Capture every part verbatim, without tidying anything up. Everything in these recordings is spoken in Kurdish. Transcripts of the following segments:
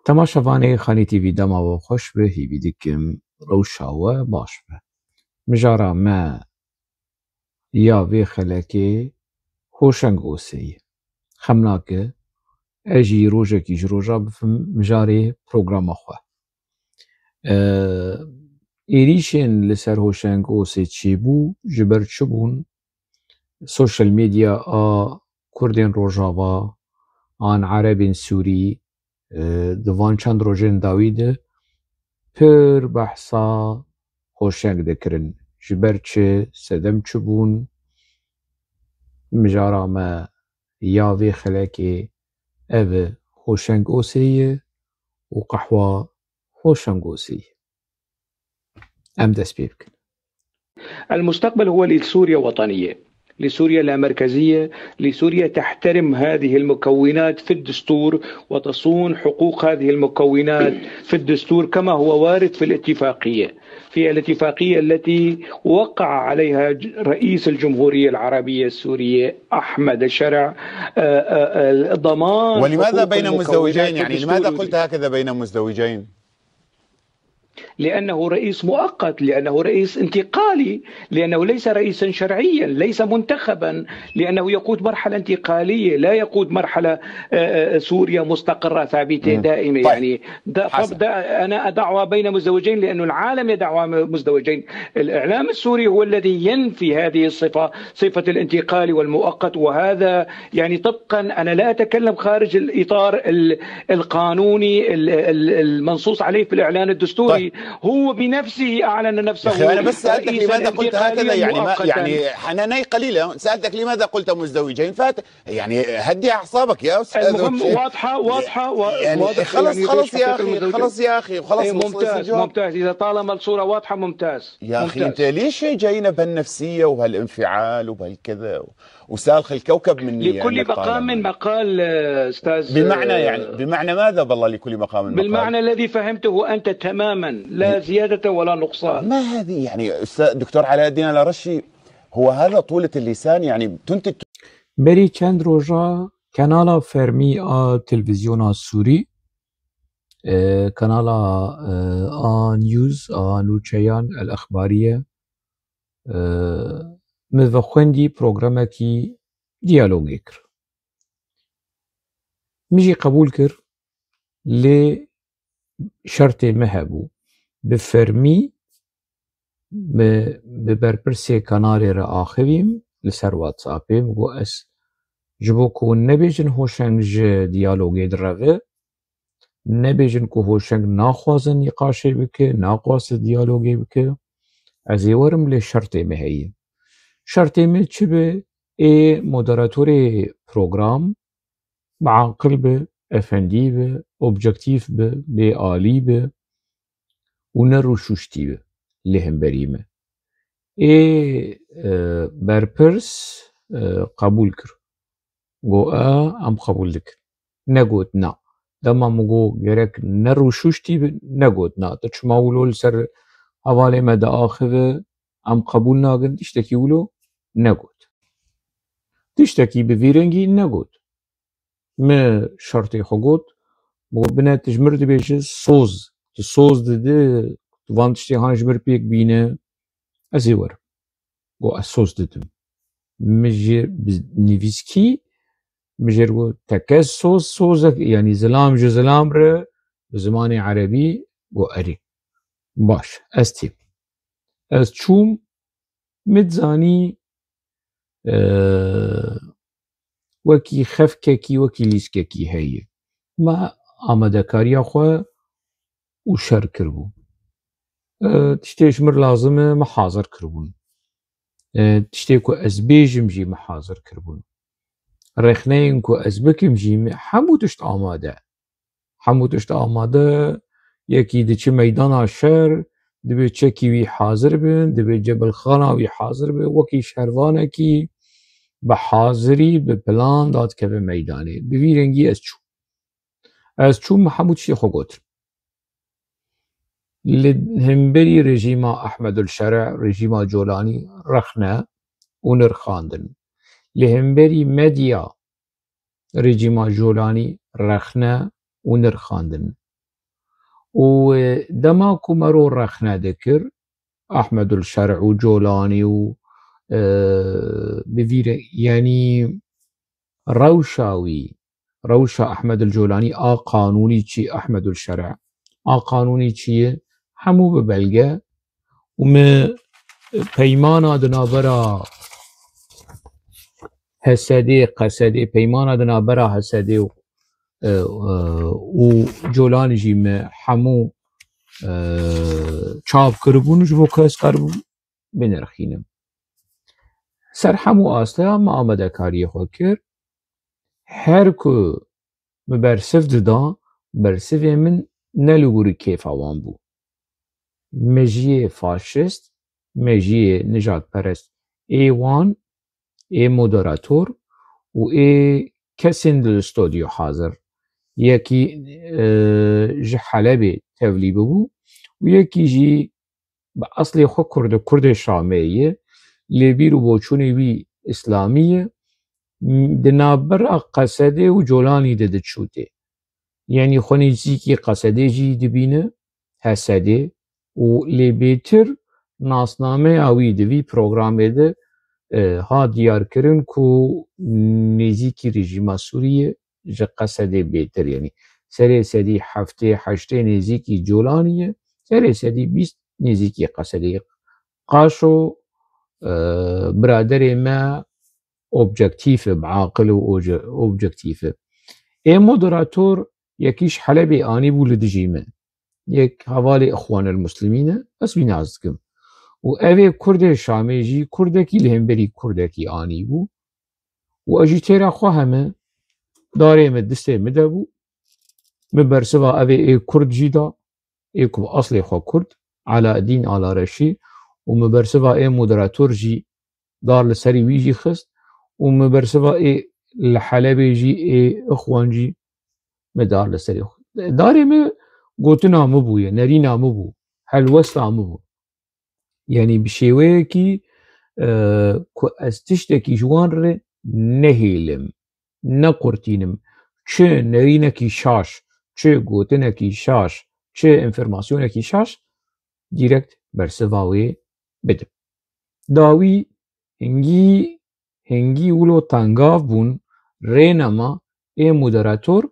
Temaşevanê Xanî T V, dema we xweş be, hîvî dikim rewşa we baş be. Mijara me ya vê xelekê Hoşeng Osê ye. Xem nake, ez jî rojekî ji roja bifim mijarê programa xwe. Ee, êrîşên li ser Hoşeng Osê çêbû, ji ber çi bûn? Social media a Kurdên Rojava an Erebên Sûrî, e, di van çend rojên dawî de pir behsa Hoşeng dikirin. Ji ber çi, sedem çi bûn? Mijara me ya vê xelekê ev e, Hoşeng Osê ye û qehwa Hoşeng Osê ye. Em dest pê bikin. المستقبل هو لسوريا وطنية، لسوريا لا مركزية، لسوريا تحترم هذه المكونات في الدستور وتصون حقوق هذه المكونات في الدستور كما هو وارد في الاتفاقية، في الاتفاقية التي وقع عليها ج- رئيس الجمهورية العربية السورية أحمد الشرع، آه، آه، آه، ضمان ولماذا حقوق بين المكونات مزدوجين؟ في يعني الدستور. لماذا قلت هكذا بين مزدوجين؟ لأنه رئيس مؤقت، لأنه رئيس انتقالي، لأنه ليس رئيسا شرعيا، ليس منتخبا، لأنه يقود مرحلة انتقالية، لا يقود مرحلة، آه، آه، سوريا مستقرة ثابتة مم. دائمة. طيب. يعني ده حسن. فبدأ أنا أدعها بين مزدوجين، لأنه العالم يدعها مزدوجين. الإعلام السوري هو الذي ينفي هذه الصفة، صفة الانتقالي والمؤقت، وهذا يعني طبقا، أنا لا أتكلم خارج الإطار ال- القانوني ال- ال- المنصوص عليه في الإعلان الدستوري. هو بنفسه أعلن نفسه يا أخي، أنا بس سألتك رئيسا لماذا قلت هكذا، انتقاليا يعني ما مؤقتا. يعني حناني قليلة، سألتك لماذا قلت مزدوجين، فات يعني هدي أعصابك يا أستاذ المهم وجيه. واضحة، واضحة، و- يعني واضح، خلص، يعني خلص ليش يا حطيت أخي، المزدوجين؟ خلص يا أخي، خلص، إيه، وصل ممتاز، الجواب. ممتاز. إذا طالما الصورة واضحة، ممتاز. يا أخي، ممتاز. أنت ليش جاينا بهالنفسية وبهالكذا وسالخ الكوكب مني لكل إنك طالع مقام معي. مقال، آه، أستاذ، بمعنى، آه، يعني، بمعنى ماذا بالله لكل مقام مقال؟ بالمعنى الذي فهمته أنت تماما، لا زيادة ولا نقصان. ما هذه، يعني، أستاذ دكتور علاء الدين الأرشي، هو هذا طولة اللسان، يعني، تنتج Berî çend roja kanala fermî a televîzyona Sûrî, e, kanala, e, A News, a nûçeyan, El Exbariye, e, min vexwendî programekî diyalogê kir. Min jî qebûl kir, lê şertê me hebû. Bi fermî bi, bi berpirsê kanalê re axivîm li ser WhatsAppê, min got, ez ji bo ku nebêjin Hoşeng ji diyalogê direve, nebêjin ku Hoşeng naxwaze nîqaşê bike, naxwaze diyalogê bike, ez ê werim, lê şertê me heye. Şertê me çi be? Ê moderatorê program biaqil be, efendî be, objektîf be, bêalî be û ne rûşûştî be li hemberî me. Ê, e, berpirs, e, qebûl kir. Got, e, em qebûl dikin. Negot na. Dema min got gerek ne rûşûştî be, negot na. Tu çima wilo li ser hevalê me diaxive, em qebûl nakin, tiştekî wilo negot. Tiştekî bi vî rengî negot. Min şertê xwe got, got, bine tu ji mir dibêje soz. Tu soz didi, tu van tiştê han ji mir pêk bîne, ez ê werim. Got, ez soz didim. Min jê bi nivîskî, min jê re got, tekez soz, sozek, yanî zilam ji zilam re, bi zimanê erebî, got, erê. Baş, ez têm. Ez çûm, min dizanî, e, wekî xefkekî, wekî lîskekî heye. Me amadekariya xwe û şer kiribû. E, tiştê ji mir lazim e, me hazir kiribûn. E, tiştê ku ez bêjim jî me hazir kiribûn. Rexneyên ku ez bikim jî me hemû tişt amade. Hemû tişt amade, yekî diçi meydana şer, divê çekî wî hazir bin, divê cebilxana wî hazir be, wekî şervanekî bi hazirî, bi plan dadikeve meydanê. Bi vî rengî ez çûm. Ez çûm, min hemû tiştê xwe got. Li hemberî rejîma Ehmedul Şere, rejîma Colanî rexne û nirxandin. Li hemberî medya rejîma Colanî rexne û nirxandin. Û, e, dema ku me ro rexne dikir, Ehmedul Şer'î û Colanî û, e, bi vî re-, yanî rewşa wî, rewşa Ehmedul Colanî a qanûnî çi, Ehmedul Şer'î a qanûnî çi ye, hemû bi belge û me peymana di navbera H S D'ê, Q S D'ê, peymana di navbera H S D'ê û, e, e, û Colanî jî me hemû, e, çap kiribûn ji bo ku ez karibûm binirxînim. Ser hemû asteya me amadekariyê xwe kir. Her ku min bersiv dida, bersivê min ne li gorî kêfa wan bû. Mejiyê faşist, mejiyê nijadperest ê wan, ê moderator û ê kesên di stodyo hazir. Yekî, e, ji Helebê tevlî bûbû û yekî jî bi eslê xwe Kurd e, Kurdê Şamê ye, lê bîr û boçûnê wî îslamî ye, di navbera Q S D'ê û Colanî de diçû tê. Yanî xwe nêzîkî Q S D'ê jî dibîne, H S D'ê û lê bêtir nasnameya wî di vî programê de, e, hat diyarkirin ku nêzîkî rejîma Sûriyê ji Q S D'ê bêtir, yanî serê sedî heftê heştê nêzîkî Colanî ye, serê sedî bîst nêzîkî Q S D'ê ye. Qaşo, e, biraderê me objektîf e, bi aqil û oje-, objektîf e. Ê moderator yekî ji Helebê anîbû li dijî me. Yek hevalê Îxwanil Muslimîn e, ez wî nas dikim. Û ev ê Kurdê Şamê jî Kurdekî li hemberî Kurdekî anîbû. Û ez jî têra xwe heme darê min distê min de bû. Min bersiva ev ê, ê Kurd jî da, ê ku bi eslê xwe Kurd, Alaeddîn Alareşî, û min bersiva ê moderator jî dar li serî wî jî xist û min bersiva ê li Helebê jî ê Îxwan jî min dar li serî xwe. Darê min gotina min bûye, nerîna min bû, helwesta min bû. Yanî bi şêweyekî, e, ku ez tiştekî ji wan re nehêlim, nequrtînim, çi nerînekî şaş, çi gotinekî şaş, çi înformasyonekî şaş, dîrekt bersiva wê bidim. Dawî hingî, hingî wilo tengav bûn, rê nema ê moderator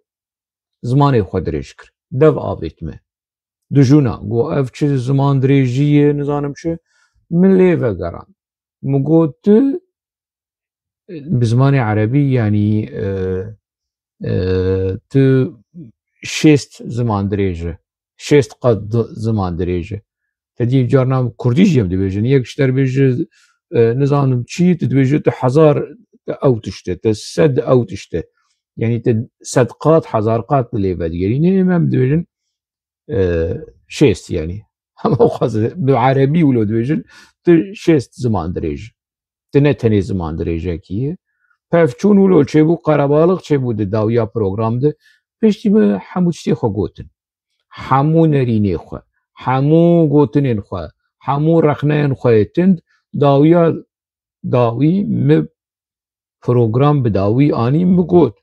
zimanê xwe dirêj kir. Dev avêt me. Dijûna, got, "Ev çi ziman dirêjî ye, nizanim çi." Min lê vegerand. Min got, "Tu bi zimanê erebî, yanî, e, e, tu şêst ziman dirêj e, şêst qat di-, ziman dirêj e." Te dî carna kurdî jî em dibêjin. Yek ji te dibêje, e, nizanim çi, tu dibêje tu hezar ew tişt e, tu sed ew tişt e. Yanî tu sed qat, hezar qat lê vedigerîne, em dibêjin, e, şêst yanî. Hema xwaz bi erebî wilo dibêjin, tu şêst ziman dirêj. Tu ne tenê ziman dirêjekî ye. Pevçûn wilo çêbû, qerebalix çêbû di dawiya program de. Piştî min hemû tiştê xwe gotin. Hemû nerînê xwe, hemû gotinên xwe, hemû rexneyên xwe yê tind dawiya dawî min program bi dawî anî, min got,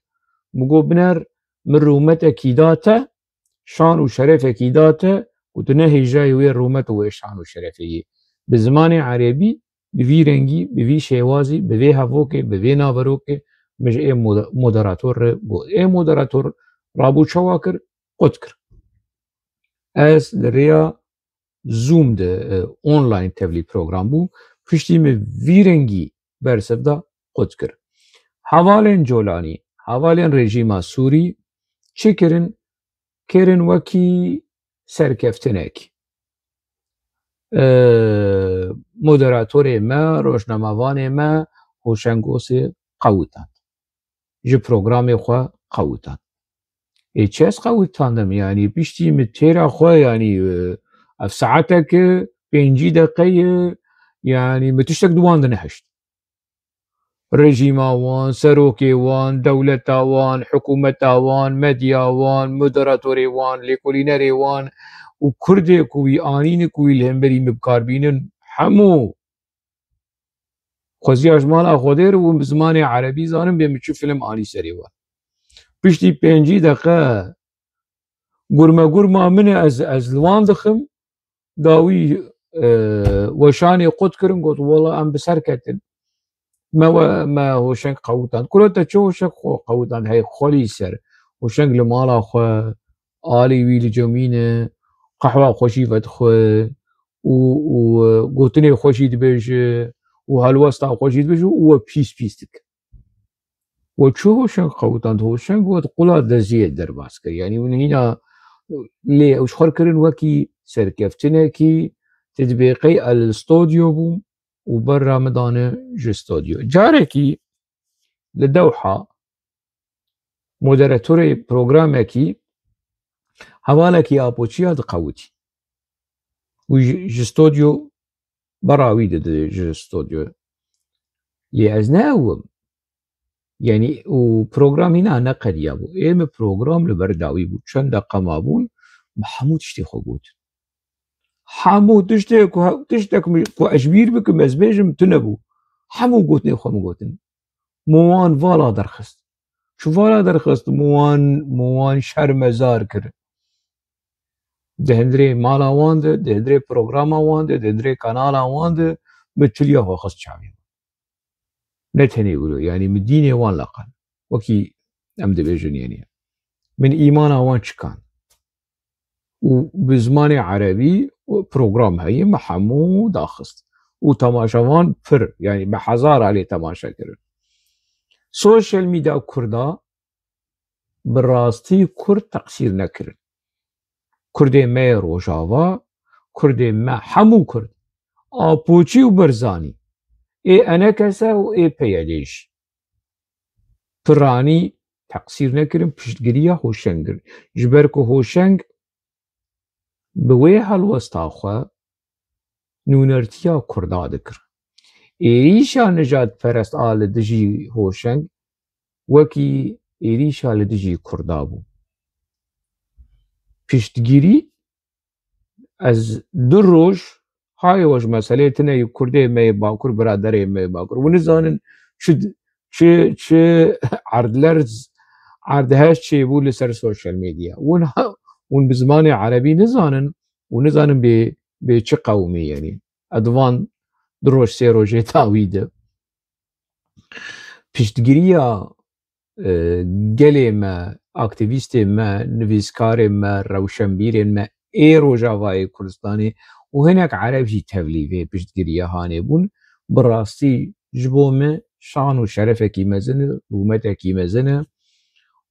min got, "Biner, min rûmetekî da te, şan û şerefekî da te, û tu ne hêjayî wê rûmet û wê şan û şerefê yê." Bi zimanê erebî, bi vî rengî, bi vî şêwazî, bi vê hevokê, bi vê naverokê min ji ê moder-, moderator re got. Ê moderator rabû çawa kir? Qut kir. Ez li rêya Zoom de, e, online tevlî program bû. Piştî min vî rengî bersiv da, qut kir. Hevalên Colanî, hevalên rejîma Sûrî çi kirin? Kirin wekî serkeftinek. E, moderatorê me, rojnamevanê me, Hoşengosê qewitand. Ji programê xwe qewitan. Ê çi ez qewitandim? Yanî piştî min têra xwe, yanî, e, ev saetek e, pêncî deqe ye, yanî min tiştek di wan de nehişt. Rejîma wan, serokê wan, dewleta wan, hikûmeta wan, medya wan, moderatorê wan, lêkolînerê wan û Kurdê ku wî anîne ku wî li hemberî min bi kar bînin, hemû xweziya ji mala Xwedê re û bi zimanê erebî zanin bê min çi film anî serê wan. Piştî pêncî deqe Gurme gurma min e, ez, ez li wan dixim, dawî, e, weşanê qut kirin, got, "Wela em bi ser ketin." Me we, me Hoşeng qewitand. Kuro te çi Hoşeng xwe qewitand? Hey, xwelî ser. Hoşeng li mala xwe, alî wî li cemî ne, qehwa xwe jî vedixwe û, û, e, gotinê xwe jî dibêje û helwesta xwe jî dibêje û we pîs pîs dike. We çi Hoşeng qewitand? Hoşeng we di qula deziyê derbas kir. Yanî hûn hîna lê ew ji xwe kirin wekî serkeftinekî, tu dibê qey ez li stodyo bûm û berra min dane ji stodyo. Carekî li Dewha moderatorê programekî hevalekî Apoçiya diqewitî û ji, ji stodyo berra wî didi ji stodyo. Lê ez ne ew im. Yanî û program hîna neqediya bû. Ê min program li ber dawî bû. Çend deqa mabûn, min hemû tiştê xwe got. Hemû tiştê ku, tiştek min, ku ez ji bîr bikim, ez bêjim, tune bû. Hemû gotinê xwe min gotin. Min wan vala derxist. Çi vala derxist? Min wan, min wan şermezar kir. Di hundirê mala wan de, di hundirê programa wan de, di hundirê kanala wan de, min çiliya xwe xist çavê wan. Ne tenê wilo, yanî min dînê wan leqand. Wekî em dibêjin, yanî min îmana wan çikan. Û bi zimanê erebî û program heye, me hemû daxist. Û temaşevan pir, yanî bi hezara lê temaşe kirin. Sosyal medya Kurda bi rastî Kurd teqsîr nekirin. Kurdê me yê Rojava, Kurdê me hemû Kurd, Apoçî û Barzanî, ê ENKS û ê PYDê jî. Piranî teqsîr nekirin, piştgiriya Hoşeng kirin. Ji ber ku Hoşeng bi wê helwesta xwe nûnertiya Kurda dikir. Êrîşa nijadperest a li dijî Hoşeng wekî êrîşa li dijî Kurda bû. Piştgirî, ez du roj, hayê we ji meseleyê tune yî, Kurdê me yê Bakur, biraderê me yê Bakur. Hûn nizanin çi, çi, çi erdlerz, erdhej çêbû li ser sosyal medya. Hûn, hûn bi zimanê erebî nizanin û nizanin bê, bê çi qewimî, yanî. Ez di van du roj, sê rojê dawî de piştgiriya, e, gelê me, aktîvîstê me, nivîskarê me, rewşenbîrên me ê Rojavayê Kurdistanê û hinek Ereb jî tevlî vê piştgiriya hanê bûn. Bi rastî ji bo me şan û şerefekî mezin e, rûmetekî mezin e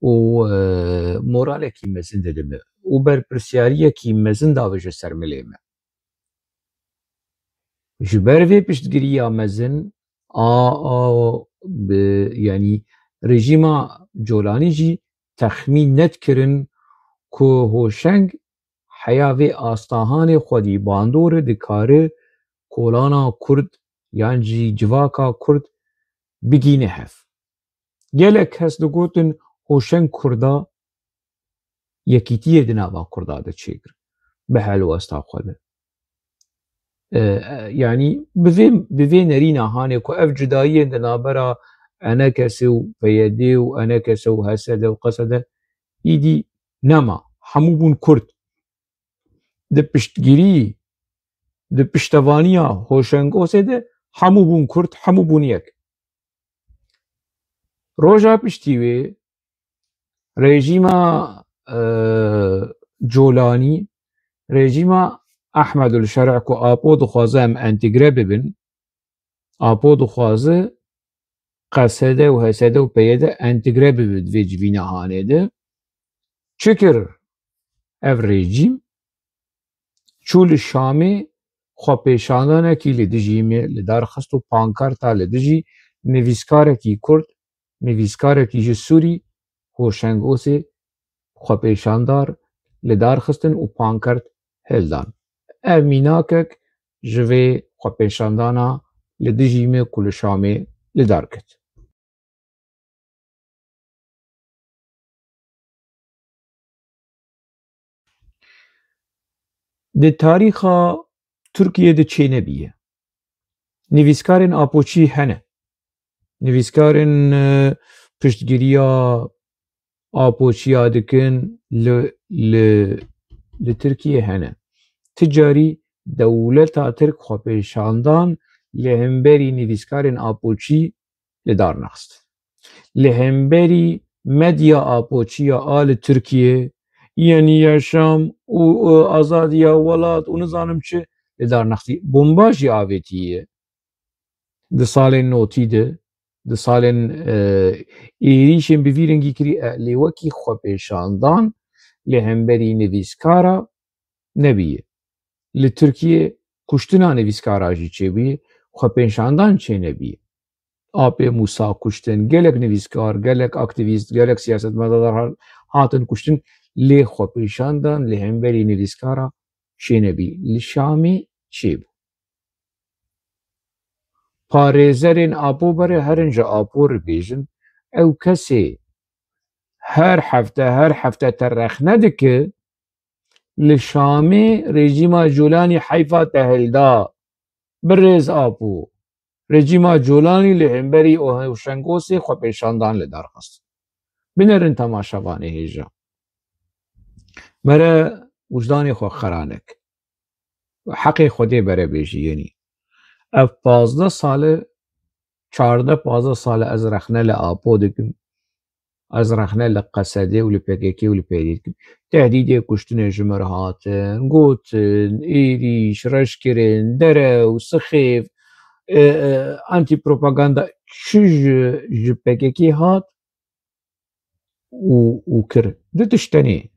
û, e, moralekî mezin dide me û berpirsiyariyekî mezin dabe ji ser milê me. Ji ber vê piştgiriya mezin a, a bi, yanî rejîma Colanî jî texmîn nedikirin ku Hoşeng heya vê asta hanê xwedî bandorê dikare kolana Kurd yan jî civaka Kurd bigîne hev. Gelek kes digotin Hoşeng Kurda yekîtiyê di nava Kurda de çêkir. Bi helwesta xwe de. E, e, yanî bi vê, bi vê nerîna hanê ku ev cudayiyên di navbera ENKSê û PYDê û ENKS û HSD û QSD îdî nema. Hemû bûn Kurd. Di piştgirî, di piştevaniya Hoşeng Osê de hemû bûn Kurd, hemû bûn yek. Roja piştî wê rejîma, e, Colanî, rejîma Ehmedul Şer'a ku Apo dixwaze em entegre bibin, Apo dixwaze QSD û HSD û PYD entegre bibe di vê civîna hanê de. Çi kir ev rejîm? Çû li Şamê xwepêşandanekî li dijî me li dar xist û pankarta li dijî nivîskarekî Kurd, nivîskarekî ji Sûrî, Hoşeng Osê, xwepêşandar li dar xistin û pankart hildan. Ev mînakek ji vê xwepêşandana li dijî me ku li Şamê li dar ket. Di tarîxa Tirkiyê de çênebiye. Nivîskarên Apoçî hene. Nivîskarên, e, piştgiriya apoçiya dikin li, li, li Tirkiyê hene. Ti carî dewleta Tirk xwepêşandan li hemberî nivîskarên apoçî li dar nexist. Li hemberî medya apoçiya a li Tirkiyê, Yenî Yaşam û, û Azadiya Welat û nizanim çi, li dar nexistî. Bomba jî avêtiye. Di salên notî de, di salên, e, êrîşên bi vî rengî kirî, e, lê wekî xwepêşandan li hemberî nivîskara nebîye. Li Tirkiyê kuştina nivîskara jî çêbûye, xwepêşandan çênebîye. Apê Mûsa kuştin, gelek nivîskar, gelek aktîvîst, gelek siyasetmedar ha-, hatin kuştin, lê xwepêşandan li hemberî nivîskara çênebî. Li Şamê çêbû. Parêzerên Apo bere herin ji Apo re bêjin, ew kesê her hefte, her hefte te rexne dike, li Şamê rejîma Colanî heyfa te hilda. Birêz Apo, rejîma Colanî li hemberî Oşengosê xwepêşandan li dar xist. Binerin temaşevanê hêja. Mere wijdanê xwe xera neke. Heqê Xwedê bere bêjî yenî. Ev pazdeh sal e, çardeh pazdeh sal e ez rexne li Apo dikim. Ez rexne li Qesedê û li P K K û li P Y D dikim. Tehdîdê kuştinê ji min re hatin, gotin, êrîş, reşkirin, derew, sixêf, e, e, antîpropaganda, çi ji, ji P K K hat û, û kir. Du tişt tenê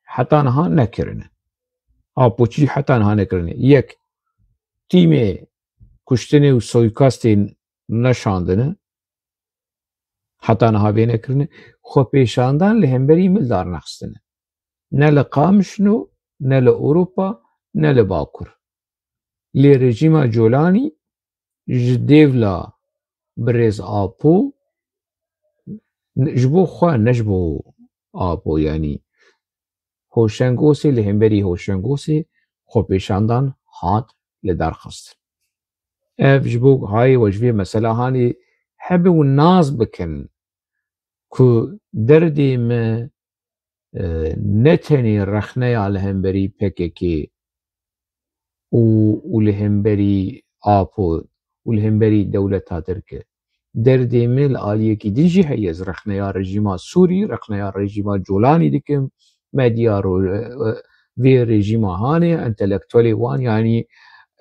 heta niha nekirine. Apoçî heta niha nekirine. Yek, tîmê kuştinê û soykastên neşandine, heta niha vê nekirine. Xwepêşandan li hemberî min dar nexistine. Ne li Qamişlo, ne li Ewropa, ne li Bakur. Lê rejîma Colanî ji dêvla birêz Apo, ji bo xwe, ne ji bo Apo, yanî Hoşengosê, li hemberî Hoşengosê xwepêşandan hat li dar xistin. Ev ji bo hayê we ji vê mesela hanê hebe û nas bikin ku derdê me, e, ne tenê rexneya li hemberî P K K û, û li hemberî Apo û li hemberî dewleta Tirk e. Derdê min li aliyekî din jî heye, ez rexneya rejîma Sûrî, rexneya rejîma Colanî dikim, medya ro-, e, e, vê rejîma hanê, entelektuelê wan, yanî,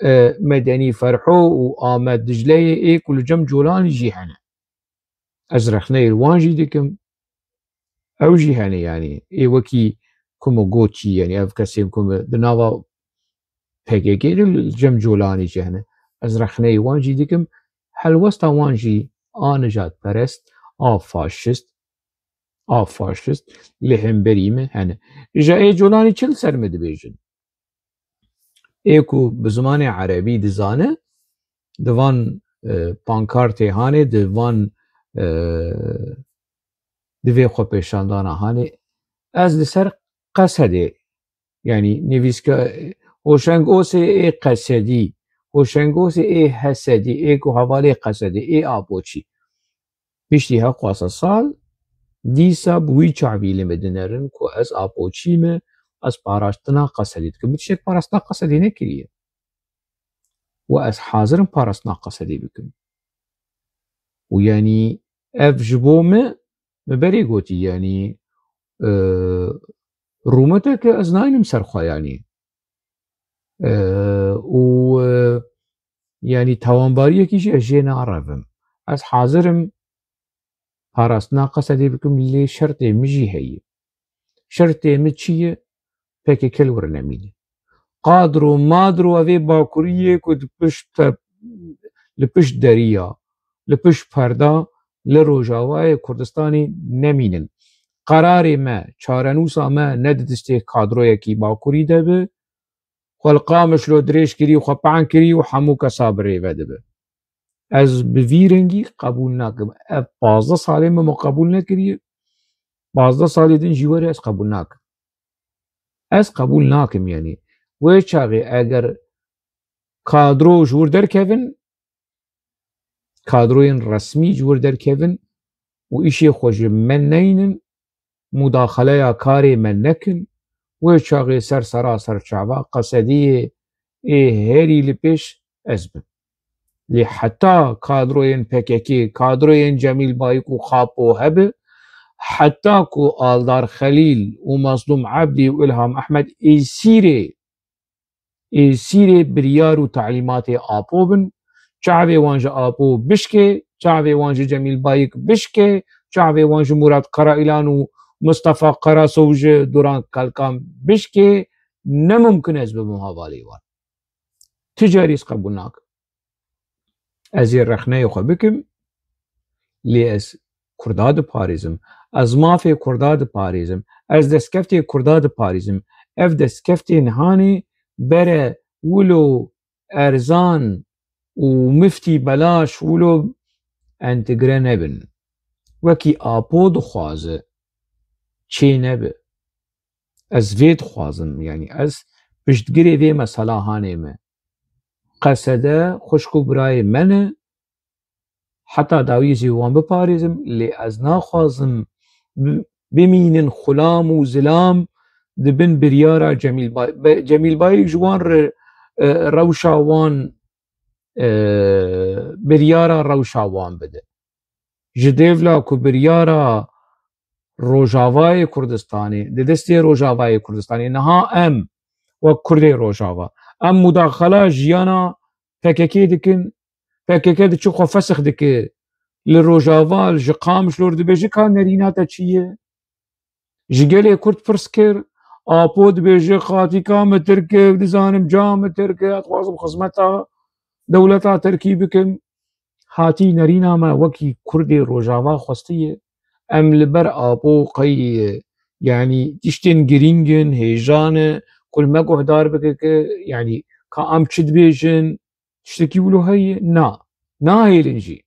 e, Medenî Ferho û Amed Dicleyê ê ku li cem Colanî jî hene. Ez rexneyê li wan jî dikim. Ew jî hene, yanî ê wekî ku min gotî, yanî ev kesên ku min di nava P K K de li cem Colanî jî hene. Ez rexneyê wan jî dikim. Helwesta wan jî a nijadperest, a faşist, a faşist li hemberî me hene. Îja ê Colanî çi li ser me dibêjin? Ê ku bi zimanê erebî dizane, di van, e, pankartê hanê, di van, e, di vê xwepêşandana hanê, ez li ser Qesedê, yanî nivîska Hoşengosê ê Qesedî, Hoşengosê ê Hesedî, ê ku hevalê Qesedê, ê Apoçî. Piştî hevdeh sal, dîsa bi wî çavî li min dinerin ku ez Apoçî me, ez parastina Qesedê dikim. Min tiştek parastina Qesedê nekiriye. Û ez hazir im parastina Qesedê bikim. Û yanî ev ji bo min, min berê gotî, yanî, e, rûmeteke ez naynim ser xwe, yanî. E, û, e, yanî tawanbariyekî jî ez jê narevim. Ez hazir im parastina Qesedê bikim, lê şertê min jî heye. Şertê min çi ye? P K K li wir nemîne. Qadro madro evê Bakuriyê ku di pişt te-, li pişt deriya, li pişt perda, li Rojavayê Kurdistanê nemînin. Qerarê me, çarenûsa me ne di destê kadroyekî Bakurî de be, xwe li Qamişlo dirêj kirî, xwe pehn kirî û hemû kesa bi rê ve dibe. Ez bi vî rengî qebûl nakim. Ev pazdeh salê min, min qebûl nekiriye. Pazdeh salê din jî were ez qebûl nakim. Ez qebûl nakim, yanî. Wê çaxê eger kadro ji wir derkevin, kadroyên resmî ji wir derkevin û îşê xwe ji me neynin, mudaxeleya karê me nekin, wê çaxê ser sera ser çava Qesediyê ê herî li pêş ez bim. Lê heta kadroyên P K K, kadroyên Cemîl Bayik û Xapo hebe, heta ku Aldar Xelîl û Mazlûm Ebdî û Ilham Ehmed êsîrê, êsîrê biryar û talîmatê Apo bin, çavê wan ji Apo bişkê, çavê wan ji Cemîl Bayik bişkê, çavê wan ji Murat Karaîlan û Mistefa Karaso û ji Duran Kalkan bişkê, ne mumkin ez bibim hevalê wan. Ti carî ez qebûl nakim. Ez ê rexneyê xwe bikim, lê ez Kurda diparêzim. Ez mafê Kurda diparêzim. Ez destkeftê Kurda diparêzim. Ev destkeftên hanê bere wilo erzan û miftî belaş wilo entegre nebin. Wekî Apo dixwaze, çê nebe. Ez vê dixwazim, yanî ez piştgirê vê mesela hanê me. Qesede xwişk û birayê me ne, heta dawî ez ê wan biparêzim, lê ez naxwazim bi-, bimînin xulam û zilam di bin biryara Cemîl Bay-, Be-, Cemîl Bayik ji wan re, e, rewşa wan, e, biryara rewşa wan bide. Ji dêvla ku biryara Rojavayê Kurdistanê, di destê Rojavayê Kurdistanê, niha em wek Kurdê Rojava, em mudaxela jiyana P K K dikin, P K K diçe xwe fesix dike li Rojava, ji Qamişlo re dibêje ka nerîna te çi ye? Ji gelê Kurd pirs kir, Apo dibêje xatîka me Tirk e, dizanim ca me Tirk e, ez dixwazim xizmeta dewleta Tirkî bikim. Hatî nerîna me wekî Kurdê Rojava xwestiye. Em li ber Apo qey, yanî tiştên girîng in, hêja ne, ku li me guhdar bike ke, yanî ka em çi dibêjin, tiştekî wilo heye? Na. Nahêlin jî.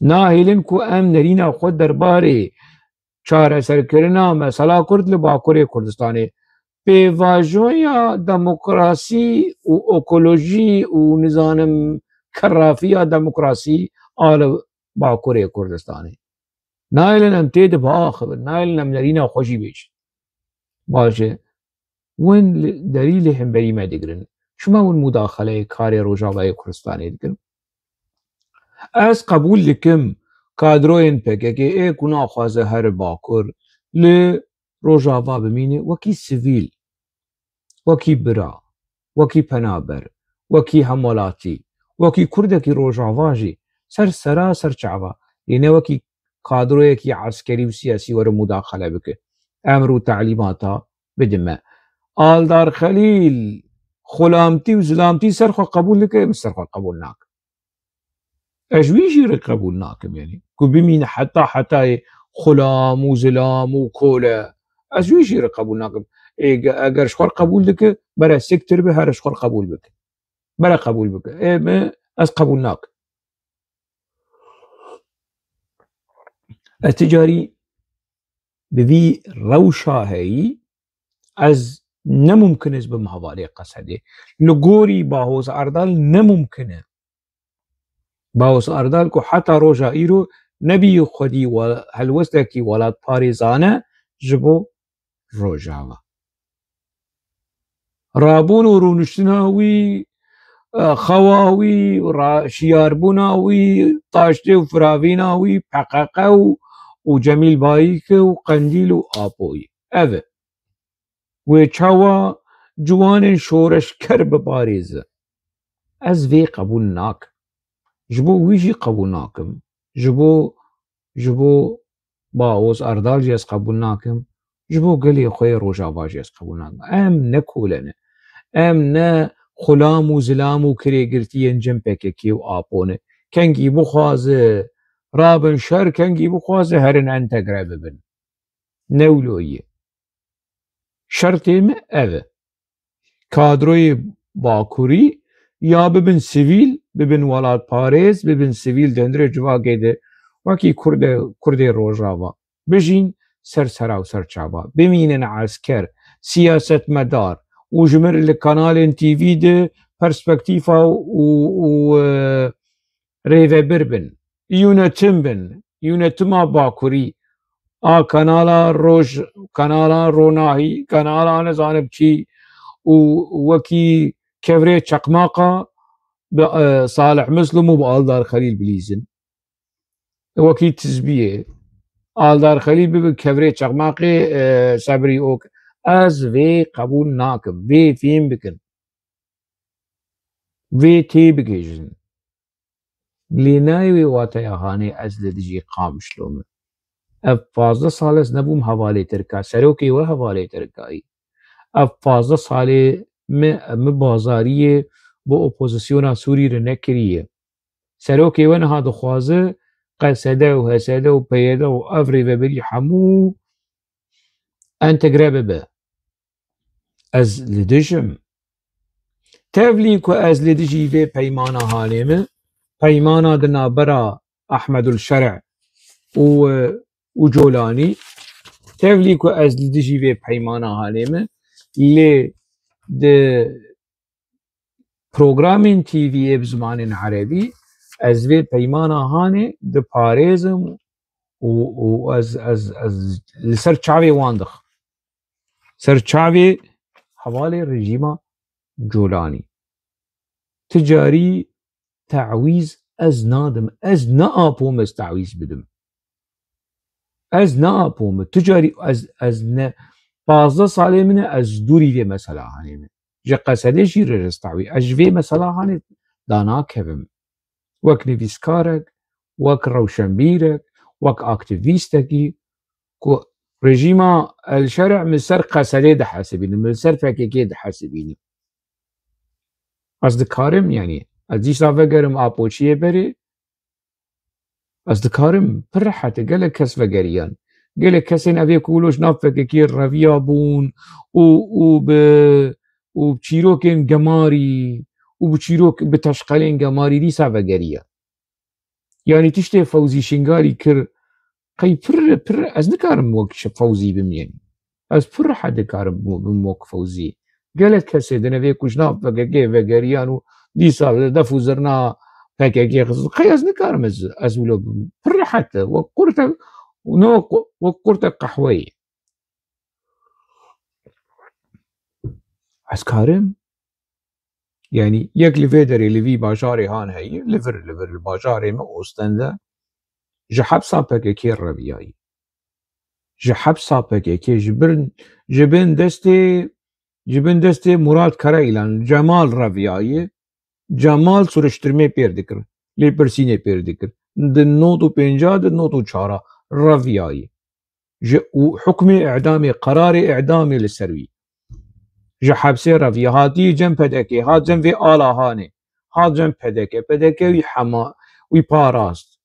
Nahêlin ku em nerîna xwe derbarê çareserkirina mesela Kurd li Bakurê Kurdistanê, pêvajoya demokrasî û ekolojî û nizanim kerrafiya demokrasî a li Bakurê Kurdistanê. Nahêlin em tê de biaxivin, nahêlin em nerîna xwe jî bêjin. Baş e. Win li, derî li hemberî me digirin. Çima win mudaxeleyê karê Rojavayê Kurdistanê dikin? Ez qebûl dikim kadroyên P K K ê ku naxwaze here Bakur li Rojava bimîne wekî sivîl, wekî bira, wekî penaber, wekî hemwelatî, wekî Kurdekî Rojava jî ser sera ser çava, lê ne wekî kadroyekî eskerî û siyasî were mudaxele bike. Emr û telîmata bide me. Aldar Xelîl xulamtî û zilamtî ser xwe qebûl dike, min ser xwe qebûl nakim. Ez ji wî jî re qebûl nakim, yanî ku bimîne heta hetayê xulam û zilam û kole. Ez ji wî jî re qebûl nakim. Ê, ge-, eger ji xwe re qebûl dike, bere siktir be, here ji xwe re qebûl bike. Bere qebûl bike. Ê, me, ez qebûl nakim. Ez ti carî bi vî rewşa heyî, ez ne mumkin ez bim hevalê Qesedê. Li gorî Bahoz Erdal ne mumkin e. Bahoz Erdal ku heta roja îro nebî xwedî we-, helwestekî welatparêzane ji bo Rojava. Rabûn û rûniştina wî, e, xewa wî, ra-, şiyarbûna wî, taştê û firavîna wî, P K K û, û Cemîl Bayîk û Qendîl û Apoyî. Ev e. Wê çawa ciwanên şoreşker biparêze? Ez vê qebûl nakim. Ji bo wî jî qebûl nakim. Ji bo, ji bo Bahoz Erdal jî ez qebûl nakim. Ji bo gelê xwe yê Rojava jî ez qebûl nakim. Em ne kole ne. Em ne xulam û zilam û kirêgirtiyên cem P K K û Apo ne. Kengî bixwaze rabin şer, kengî bixwaze herin entegre bibin. Ne wilo ye. Şertê me ev e. Kadroyê Bakurî ya bibin sivîl, bibin welatparêz, bibin sivîl di hundirê civakê de wekî Kurde, Kurdê Rojava bijîn, ser sera û ser çava. Bimînin esker, siyasetmedar û ji mir li kanalên T V de perspektîfa û, û, e, rêvebir bin. Yönetim bin. Yönetima Bakurî. a kanala Roj, kanala Ronahî, kanala nizanim çi û wekî kevirê çeqmaqa bi, e, Salih Muslim û bi Aldar Xelîl bilîzin. Wekî tizbiyê. Aldar Xelîl bibe kevirê çeqmaqê, e, Sebrî Ok. Ez vê qebûl nakim. Vê fêm bikin. Vê tê bigihîjin. Lê nayê wê wateya hanê ez li dijî Qamişlo me. Ev pazdeh sal ez nebûm hevalê Tirka. Serokê we hevalê Tirka yî. Ev pazdeh salê me, me bazariyê bo opozisyona Sûrî re nekiriye. Serokê we niha dixwaze Q S D û H S D û P Y D û ev rêveberî hemû entegre bibe. Ez li dij im. Tevlî ku ez li dijî vê peymana hanê me, peymana di navbera Ahmedul Şer'e û, û Colanî, tevlî ku ez li dijî vê peymana hanê me, lê di programên T V'yê bi zimanên erebî, ez vê peymana hanê diparêzim û, û ez, ez, ez li ser çavê wan dixim. Ser çavê hevalê rejîma Colanî. Ti carî tawîz ez nadim. Ez ne apo me ez tawîz bidim. Ez ne apo me. Tu carî ez, ez ne, pazdeh salê min e ez dûrî vê mesela hanê me. Ji Q S D jî re ez tawî. Ez ji vê mesela hanê danakevim. Wek nivîskarek, wek rewşenbîrek, wek aktîvîstekî ku rejîma El Şer'e min ser Q S D dihesibînim, min ser P K K dihesibînim. Ez dikarim, yanî, ez dîsa vegerim apoçiyê berê, ez dikarim, pir rehet e, gelek kes vegeriyan. Gelek kesên evê ku wilo ji nav P K K reviya bûn û, û bi, û bi çîrokên gemarî û bi çîrok, bi teşqelên gemarî dîsa vegeriyan. Yanî tiştê Fewzî Şingalî kir, qey pir, pir, ez nikarim wek şi Fewzî bim, yanî. Ez pir rehet dikarim bim wek Fewzî. Gelek kesê din evê ku ji nav P K K vegeriyan û dîsa li def û zirna P K K xist. Qey ez nikarim ez, ez wilo bim. Pir rehet e. Wek qurte, ne wek, wek qurte qehweyê. Ez karim, yanî yek li vê derê, li vî bajarê han heye, li vir, li vir, li bajarê me Ostende, ji hepsa P K K reviyayî. Ji hepsa P K K, ji bin, ji bin destê, ji bin destê Murat Karayilan, Cemal reviyayî, Cemal soruştirmê pêr dikir, lêpirsînê pêr dikir. Di nod û pênca, di nod û çara reviyayî. Ji, û hukmê îdamê, qerarê îdamê li ser wî. Ji hepsê revî, hatî cem P D K, hat cem vê ala hanê, hat cem P D K, P D K wî hema, wî parast.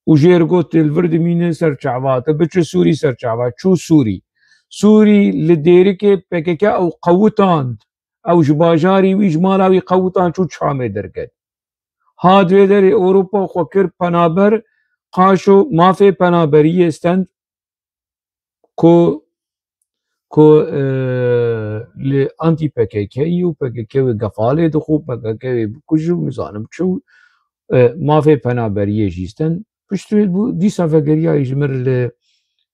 Û jê re got, "Tu li vir dimîne ser çava, tu biçi Sûrî ser çava." Çû Sûrî. Sûrî li Dêrikê P K K ew qewitand. Ew ji bajarî wî, ji mala wî qewitand, çû Çamê derket. Hat vê derê Ewropa xwe kir penaber, qaşo mafê penaberiyê stend ku, ku, e, li antî P K K yî û P K K wê gefalê dixwe, P K K wê bikujî û nizanim çi û, e, mafê penaberiyê jî stend. Pişt wê bû, dîsa vegeriyayî ji mir li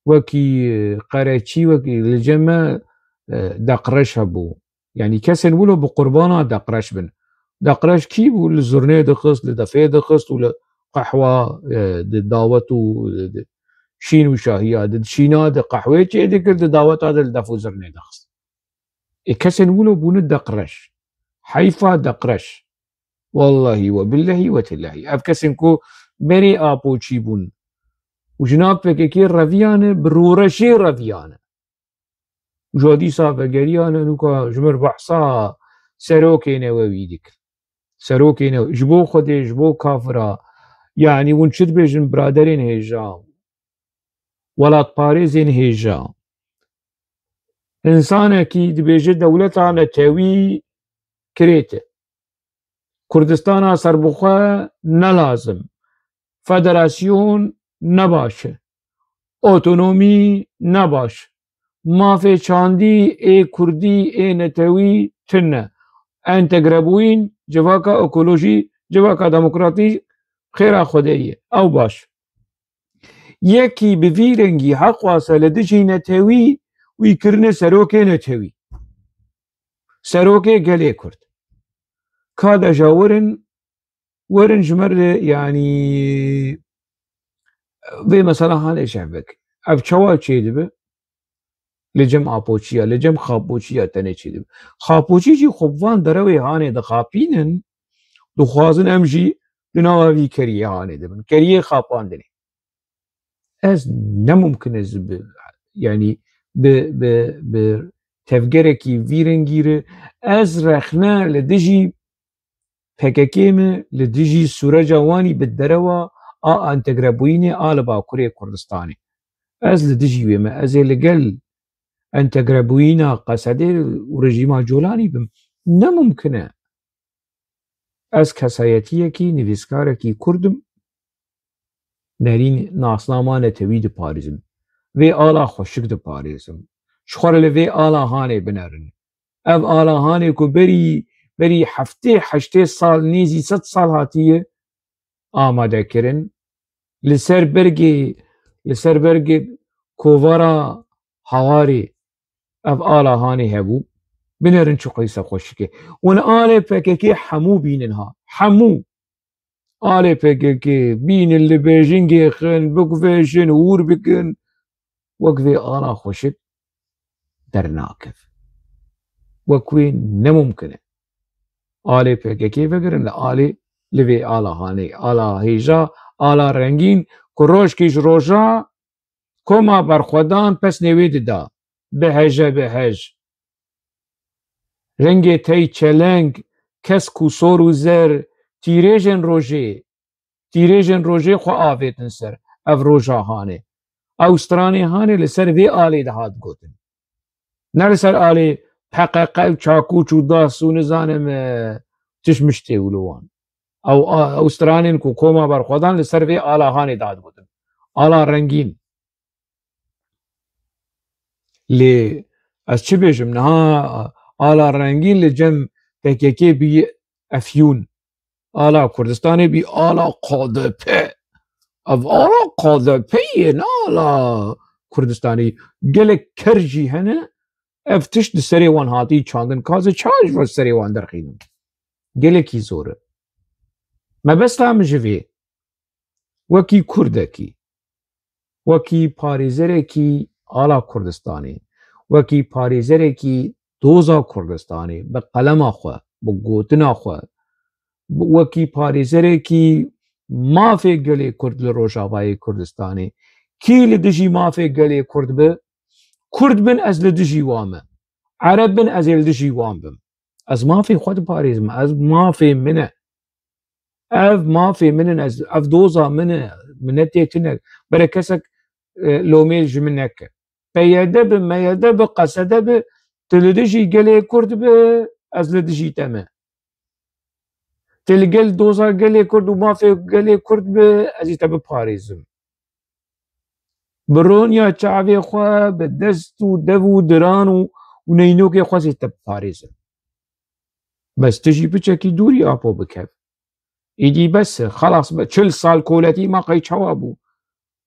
wekî, e, qereçî, wekî li cem me, e, deqreş hebû. Yanî kesên wilo bi qurbana deqreş bin. Deqreş kî bû? Li zurnê dixist, li defê dixist û li qehwa, e, di dawet û, e, di şîn û şahiya, di şîna di qehwê çê dikir, di daweta di li def û zurnê dixist. Ê kesên wilo bûne deqreş. Heyfa deqreş. Wallahî we billehî we tillehî. Ev kesên ku berê apoçî bûn û ji nav P K K reviyane, bi rûreşê reviyane. Û ji dîsa vegeriyane, nûka ji mir behsa serokê newewî dikir. Serokê newe-, ji bo Xwedê, ji bo kafira, yanî hûn çi dibêjin biraderên hêja, welatparêzên hêja? Însanekî dibêje dewleta netewî kirêt e. Kurdistana serbixwe ne lazim. Federasyon ne baş e. Otonomî ne baş. Mafê çandî ê kurdî, ê netewî tune. Entegrebûyîn civaka ekolojî, civaka demokratîk xêra Xwedê ye. Ew baş. Yekî bi vî rengî heqwasa li dijî netewî wî kirine serokê netewî. Serokê gelê Kurd. Ka deja werin, werin ji me re, yanî, vê mesela hanê şev bik. Ev çawa çêdibe? Li cem Apoçiya, li cem Xapoçiya tenê çêdibe. Xapoçî jî xwe bi van derewê hanê dixapînin, dixwazin em jî di nava vî keriyê hanê dibin. Keriyê xapandinê. Ez ne mumkin ez bi, yanî bi, bi, bi tevgerekî vî rengî re ez rexne li dijî P K K me, li dijî sûreca wanî bi derewa a entegrebûyînê a li Bakurê Kurdistanê. Ez li dijî wê me. Ez ê li gel entegrebûyîna Qesedê û rejîma Colanî bim. Ne mumkin e. Ez kesayetiyekî, nivîskarekî Kurd im. Nerîn nasnama netewî diparêzim. Vê ala xweşik diparêzim. Ji xwe re li vê ala hanê binerin. Ev ala hanê ku berî, berî heftê heştê sal, nêzî sed sal hatiye amade kirin. Li ser bergê, li ser bergê kovara Hawarê ev ala hanê hebû. Binerin çi qeyse xweşik e. Hûn alê P K K hemû bînin ha. Hemû. Alê P K K bînin, li bêjingê xin, biguvêjin, hûr bikin. Wek vê ala xweşik dernakeve. Wek wê ne mumkin e. Alê P K K vegirin, li alê, li vê ala hanê, ala hêja, ala rengîn, ku rojkî ji roja koma berxwedan pesnê wê dida. Biheje, bihej. Rengê tey çeleng, kesk û sor û zer, tîrêjên rojê, tîrêjên rojê xwe avêtin ser ev roja hanê. Ew stranê hanê li ser vê alê dihat gotin. Ne li ser alê P K K û çakûç û das û nizanim, e, tişt miştê û li wan. Ew a-, ew stranên ku koma berxwedan li ser vê ala hanê dihat gotin. Ala rengîn. Lê ez çi bêjim, niha ala rengîn li cem P K K bî efyûn. Ala Kurdistanê bî ala K D P. Ev ala K D P ye, ne ala Kurdistanê. Gelek ker jî hene, ev tişt di serê wan hatî çandin. Ka ez çawa ji serê wan derxînim? Gelekî zor e. Mebesta min ji vê, wekî Kurdekî, wekî parêzerekî ala Kurdistanê, wekî parêzerekî doza Kurdistanê, bi qelema xwe, bi gotina xwe, bi, wekî parêzerekî mafê gelê Kurd li Rojavayê Kurdistanê, kî li dijî mafê gelê Kurd bi, Kurd bin, ez li dijî wan me. Ereb bin, ez ê li dijî wan bim. Ez mafê xwe diparêzim. Ez mafê min e. Ev mafê min in. Ez, ev doza min e. Minetê tune. Bere kesek, e, lomê ji min neke. P Y D bi, M Y D bi, Qesede bi, tu li dijî gelê Kurd bi, ez li dijî te me. Tu li gel doza gelê Kurd û mafê gelê Kurd bi, ez ê te biparêzim. Bi roniya çavê xwe, bi dest û dev û diran û, û neynokê xwe zî te biparêzin. Bes tu jî piçekî dûrî apo bikev. Îdî bes e, xelas be, çil sal koletî ma qey çawa bû?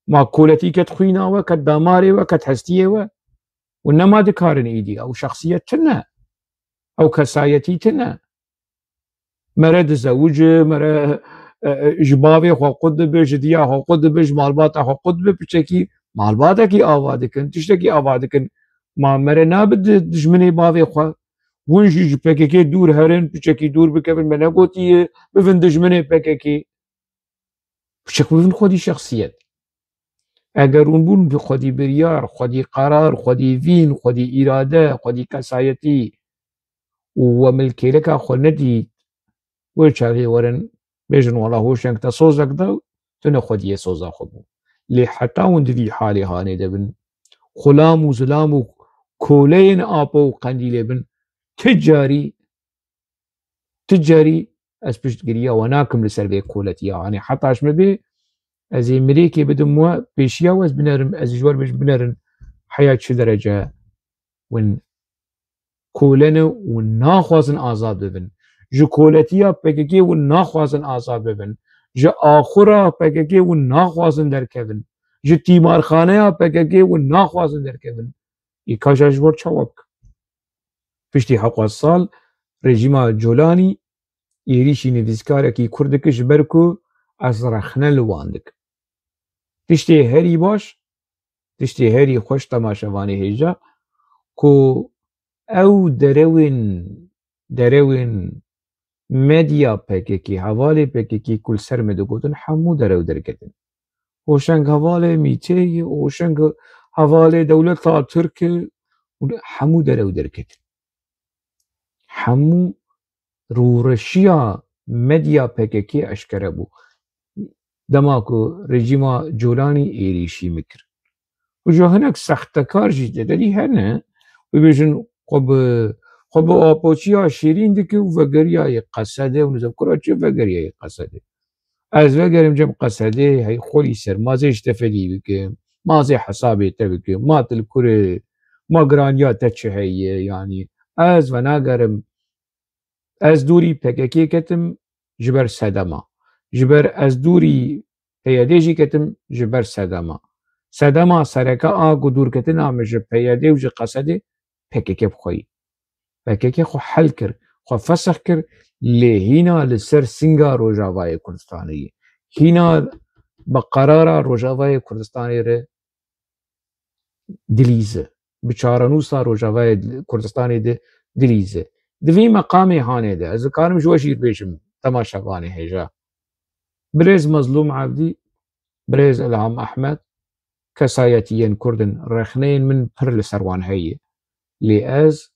Ma koletî ket xwîna we, ket damarê we, ket hestiyê we? Û nema dikarin îdî, ew şexsiyet tune. Ew kesayetî tune. Mere dizewici, mere, e, e, ji bavê xwe qut dibe, ji diya xwe qut dibe, ji malbata xwe qut dibe, piçekî malbatekî ava dikin, tiştekî ava dikin. Ma mere nabe di-, dijminê bavê xwe. Hûn jî ji P K K dûr herin, piçekî dûr bikevin, me negotiye, bivin dijminê P K K. Piçek bibin xwedî şexsiyet. Eger hûn bûn bi xwedî biryar, xwedî qerar, xwedî vîn, xwedî îrade, xwedî kesayetî û we milkêleka xwe nedît, wê çaxê werin bêjin, wela hoşeng te sozek da, tu ne xwediyê soza xwe bû. Lê heta hûn di vî halê hanê de bin, xulam û zilam û koleyên apo û qendîlê bin, ti carî Ti carî ez piştgiriya we nakim li ser vê koletiya. Hanê heta ji min bê, ez ê mirêkê bidim we, pêşiya we ez binerim, ez ji we re bêjim binerin heya çi derece win kole ne û naxwazin azad bibin. Ji koletiya P K K win naxwazin azad bibin. Ji axura P K K win naxwazin derkevin. ji tîmarxaneya P K K hûn naxwazin derkevin. Î ka ji bo çawa bikin? Piştî hewqas sal rejîma Colanî êrîşî nivîskarekî Kurd dike ji ber ku ez rexne li wan dikim. Tiştê herî baş, tiştê herî xweş temaşevanê hêja ku ew derewên, derewên medya P K K, hevalê P K K ku li ser me digotin hemû derew derketin. Hoşeng hevalê Mîtê ye, hoşeng hevalê dewleta Tirk e, hemû derew derketin. Hemû rûreşiya medya P K K eşkere bû. Dema ku rejîma Colanî êrîşî min kir. Û ji hinek sextekar jî di derî hene, û bêjin xwe bi, xwe bi apoçiya şêrîn dike û vegeriyayê Qesedê û nizam kura çi vegeriyayê Qesedê. Ez vegerim cem Qesedê, hey xwelî ser, ma zê ji te fedî bikim, ma zê hesabê te bikim, ma tu li kur î, ma giraniya te çi heye, yanî ez venagerim, ez dûrî P K K ketim ji ber sedema, ji ber ez dûrî P Y D jî ketim ji ber sedema. Sedema sereke a ku dûrketina min ji P Y D û ji Qesedê P K K bi xwe yî. P K K xwe hel kir, xwe fesix kir, lê hîna li ser sînga Rojavayê Kurdistanê ye. Hîna bi qerara Rojavayê Kurdistanê re dilîze. Bi çarenûsa Rojavayê Kurdistanê de dilîze. Di vî meqamê hanê de, ez dikarim ji we jî bêjim, temaşevanê hêja. Birêz Mezlûm Evdî, birêz Ilham Ehmed, kesayetiyên Kurd in, rexneyên min pir li ser wan heye. Lê ez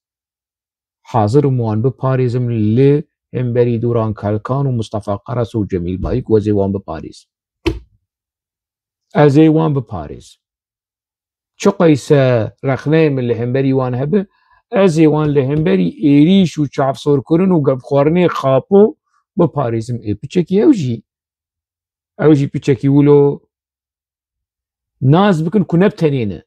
hazir im wan biparêzim li hemberî Dûran Kalkan û Mustafa Karas û Cemîl Bayik, ez ê wan biparêzim. Ez ê wan biparêzim. Çiqeyse rexneyê min li hemberî wan hebe, ez ê wan li hemberî êrîş û çavsorkirin û gefxwarinê Xapo biparêzim. Ê piçekî ew jî, ew jî piçekî wilo nas bikin ku ne bi tenê ne.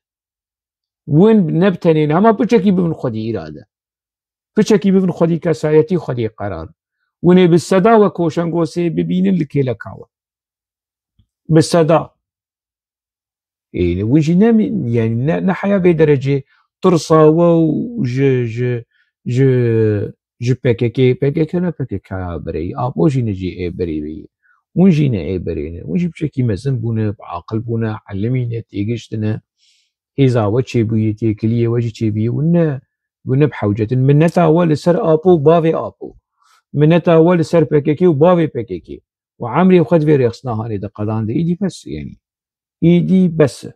Win ne bi tenê ne, hema piçekî bibin xwedî îrade. Piçekî bibin xwedî kesayetî, xwedî qerar. Win ê bi seda wek Hoşengosê bibînin li kêleka we. Bi seda. Ê, win jî ne, yani ne, ne heya vê derecê tirsa we û ji, ji, ji, ji P K K, P K K ne P K K ya bireyî, Apo jî ne jî ê bireyî. Win jî ne ê bireyî ne. Win jî piçekî mezin bûne, bi aqil bûne, elimîne, têgiştine. Hêza we çêbûye, têkiliyê we jî çêbûye. Win ne, win ne bi hewcetin. Minneta we li ser Apo û bavê Apo. Minneta we li ser P K K û bavê P K K. Û emrê xwe di vê rêxistina hanê de qedande, îdî bes, yanî. Îdî bes e.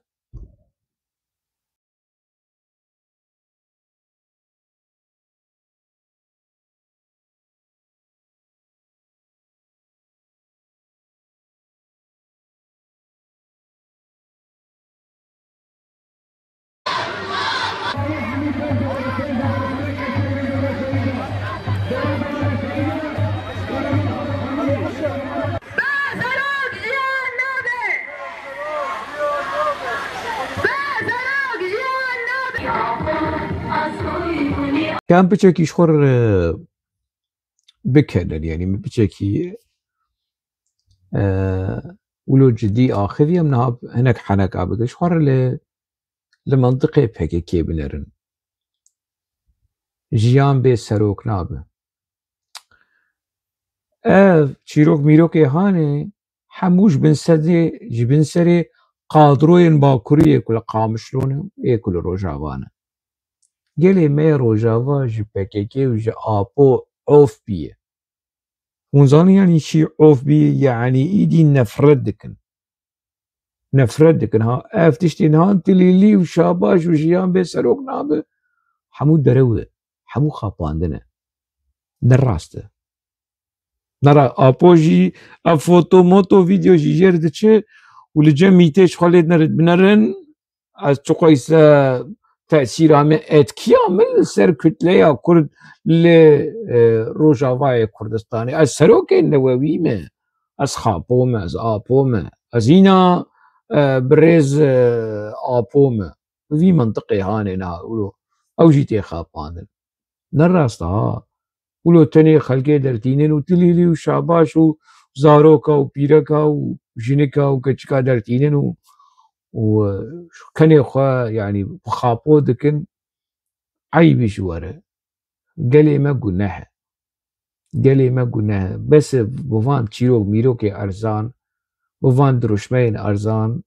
Em piçekî ji xwe re bikevin, yanî min piçekî, e, wilo cidî axivî, em niha hinek heneka bike. Ji xwe re li, li mentiqê P K K binerin. Jiyan bê serok nabe. Ev çîrok mîrokê hanê hemû ji bin sedê, ji bin serê kadroyên Bakurî yê ku li Qamişlo ne, yê ku li Rojava ne. Gelê me yê Rojava ji P K K û ji Apo of bûye. Hûn zanin yanî çi of bûye? Yanî îdî nefret dikin. Nefret dikin. Ha, ev tiştên han tilîlî û şabaş û jiyan bê serok nabe, hemû derew e. Hemû xapandin e. Ne rast e. Nera Apo jî ev foto moto vîdeo jî jêr diçe û li cem Mîtê ji xwe lê dinerit binerin. Ez çiqo îse tesîra min, etkiya min li ser kutleya Kurd li, e, Rojavayê Kurdistanê. Ez serokê newewî me. Ez Xapo me, ez Apo me. Ez hîna, e, birêz, e, Apo me. Vî mintiqê hanê niha wilo. Ew jî tê xapandin. Ne rast e ha. Wilo tenê xelkê dertînin û tilîlî û şabaş û zaroka û pîreka û jinika û keçika dertînin û û kenê xwe, yanî, bi xapo dikin, eybî ji we re. Gelê me guneh e. Gelê me guneh e. Bes e bi van çîrok mîrokê erzan, bi van dirûşmeyên erzan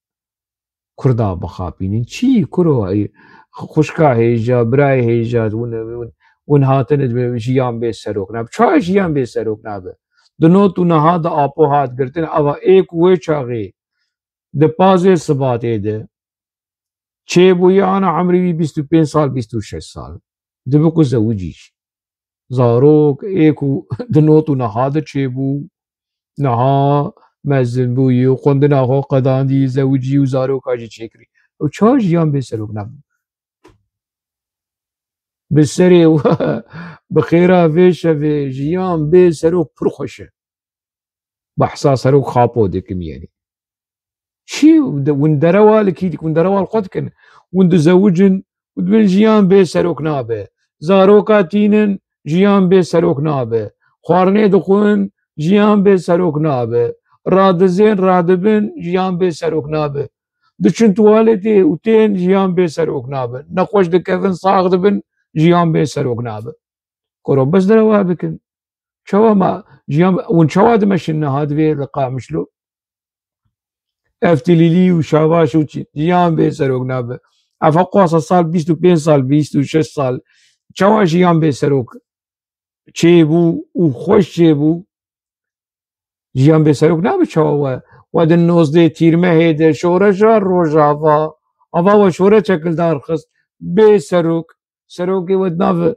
Kurda bixapînin. Çi kuro, ey, xwişka hêja, birayê hêja, win, win, win hatine jiyan bê serok nabe. Çawa jiyan bê serok nabe? Di not û niha de Apo hat girtin, ava ê ku wê çaxê di pazê Sibatê de çêbûye, ana emrî wî bîst û pênc sal, bîst û şeş sal. Dibe ku zewicî jî. Zarok ê ku di not û niha de çêbû, niha mezin bûyî û xwendina xwe qedandî, zewicî û zaroka jî çêkirî. Ew çawa jiyan bê serok nabû? Bi serê we, bi xêra vê şevê jiyan bê serok pir xweş e. Behsa serok xapo dikim, yanî. Çi de-, hûn derewa li kî dik, hûn derewa li xwe dikin. Hûn dizewicin û dibin jiyan bê serok nabe. Zaroka tînin, jiyan bê serok nabe. Xwarinê dixwin, jiyan bê serok nabe. Radizên, radibin, jiyan bê serok nabe. Diçin tuwaletê û tên, jiyan bê serok nabe. Nexweş dikevin, sax dibin, jiyan bê serok nabe. Koro bes derewa bikin. Çawa ma jiyan, hûn çawa dimeşin niha divê li Qamişlo? Ev tilîlî û şavaş û çi-, jiyan bê serok nabe. Ev heqwasa sal bîst û pênc sal, bîst û şeş sal. Çawa jiyan bê serok çêbû û xweş çêbû? Jiyan bê serok nabe çawa we? We di nozdeh tîrmehê de şoreşa Rojava, ava we şoreşek li dar xist. Bê serok, serokê we di nav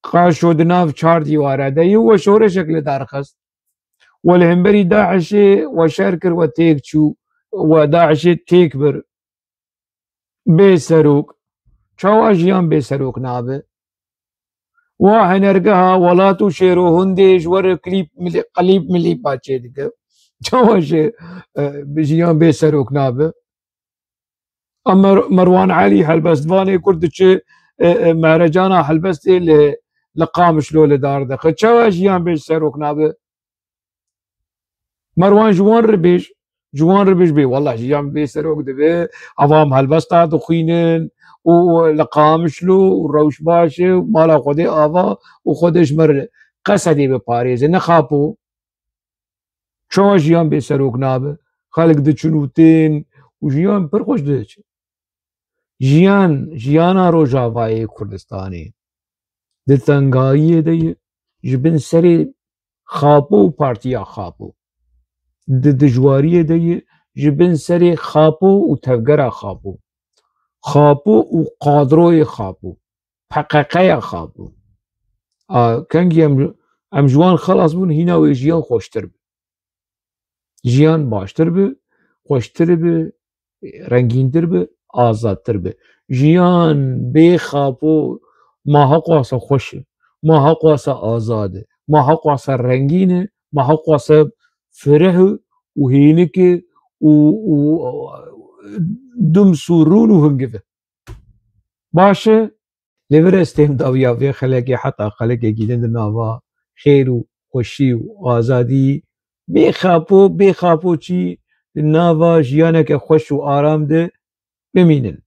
qaşo, di nav çar dîwara de yî, we şoreşek li dar xist. We li hemberî DAIŞê we şer kir, we têk çû, we DAIŞê têk bir. Bê serok. Çawa jiyan bê serok nabe? Wa henergeha welat û şêro hundê ji we re klîp milî-, klîp milîpa çêdike. Çawa jî, e, jiyan bê serok nabe? A Mer-, Merwan Elî helbestvanê ku diçe, e, e, mehrecana helbestê li, li Qamişlo li dar dixe. Çawa jiyan bê serok nabe? Merwan ji wan re bêj, ji wan re bêj bê, wallah jiyan bê serok dibe, ava em helbesta dixwînin û li Qamişlo û rewş baş e, mala Xwedê ava û Xwedê ji me re Qesedê biparêze, ne Xapo. Çawa jiyan bê serok nabe? Xelk diçin û tên û jiyan pir xweş diçe. Jiyan, jiyana Rojavayê Kurdistanê di tengayiyê de ye, ji bin serê Xapo û Partiya Xapo. Di dijwariyê de ye, ji bin serê Xapo û tevgera Xapo. Xapo û kadroyê Xapo. P K K ya Xapo. A, kengî em, em ji wan xelas bûn, hîna wê jiyan xweştir be. Jiyan baştir bi, xweştir bi, rengîntir bi, azadtir bi. Jiyan bê Xapo ma heqwasa xweş e, ma heqwasa azad e, ma heqwasa rengîn e, ma heqwasa fireh û hênik e û, û dims û rûn û hingiv e. Baş e, Lê vir ez têm dawiya vê xelekê heta xelekekî din di nava xêr û xweşî û azadî, bê Xapo, bê Xapo çî di nava jiyaneke xweş û aram de bimînin.